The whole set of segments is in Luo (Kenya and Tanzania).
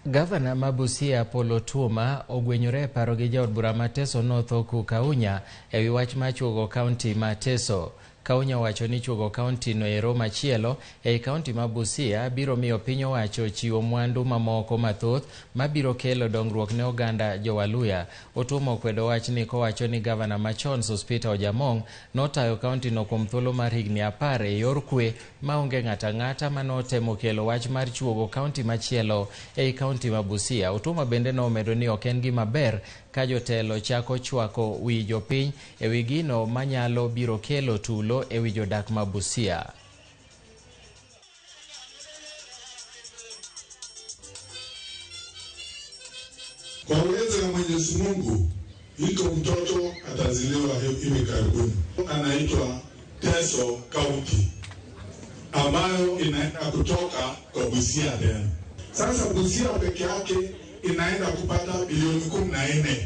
Gavana ma Busia Paul Otuoma ogwenyore e paro gi jaod bura ma Teso North Oku Kaunya ewi wach mar chuogo kaunti ma Teso. Kaunya owacho ni chuogo kaunti no ero machielo ei kaunti ma Busia biro miyo piny owacho chiwo mwandu mamoko mathoth mabiro kelo dongruok ne oganda Jowaluya. Otuoma okwedo wachni kowacho ni gavana machon Sospeter Ojamong notayo kaunti no kuom thuolo mar higni 10 e yor kwe maonge ng'ato ang'ata manotemo kelo wach mar chuogo kaunti machielo ei kaunti ma Busia. Otuoma bende nomedo ni ok en gima ber ka jotelo chako chwako wi jopiny ewi gino manyalo biro kelo tulo ewi jodak ma Busia. Kwa uwezo wa Mwenyezi Mungu, iko mtoto atazaliwa hivi karibuni, anaitwa Teso County, ambayo inaenda kutoka kwa Busia tena. Sasa Busia peke yake inaenda kupata bilioni 14.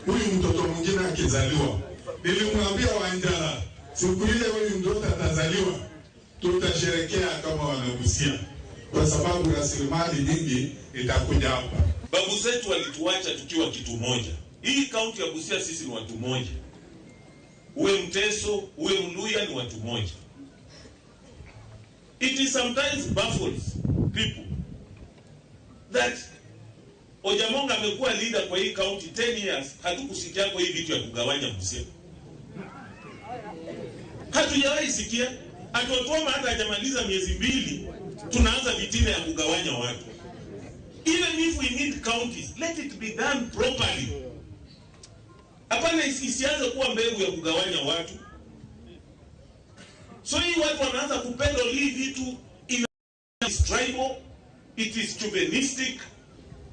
Huyu mtoto mwingine akizaliwa, nilimwambia Wanjala, siku ile huyu mtoto atazaliwa, tutasherekea kama wanabusia, kwa sababu rasilimali nyingi itakuja hapa. Babu zetu walituacha tukiwa kitu moja. Hii kaunti ya Busia sisi ni watu moja. Uwe Mteso, uwe Mluya ni watu moja. It is sometimes baffles people that Ojamonga amekuwa leader kwa hii county 10 years, hatukusikia kwa hii vitu ya kugawanya Busia. Hatujawahi sikia. Atuotoma hata hajamaliza miezi 2, tunaanza vitina ya kugawanya watu. Even if we need counties, let it be done properly. Hapana, isianze kuwa mbegu ya kugawanya watu. So hii watu wanaanza kupenda hii vitu, it is tribal, it is chauvinistic,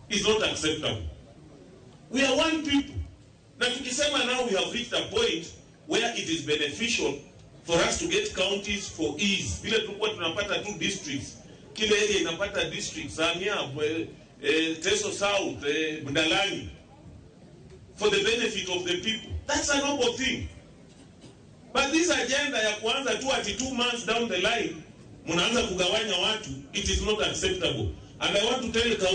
is not acceptable. We are one people. Na tukisema now we have reached a point where it is beneficial for us to get counties for ease. Vile tulikuwa tunapata 2 districts. Kila area inapata districts, Samia, Teso South, Mdalani, for the benefit of the people. That's a noble thing. But this agenda ya kuanza tu ati 2 months down the line, mnaanza kugawanya watu, it is not acceptable. And I want to tell Kauni,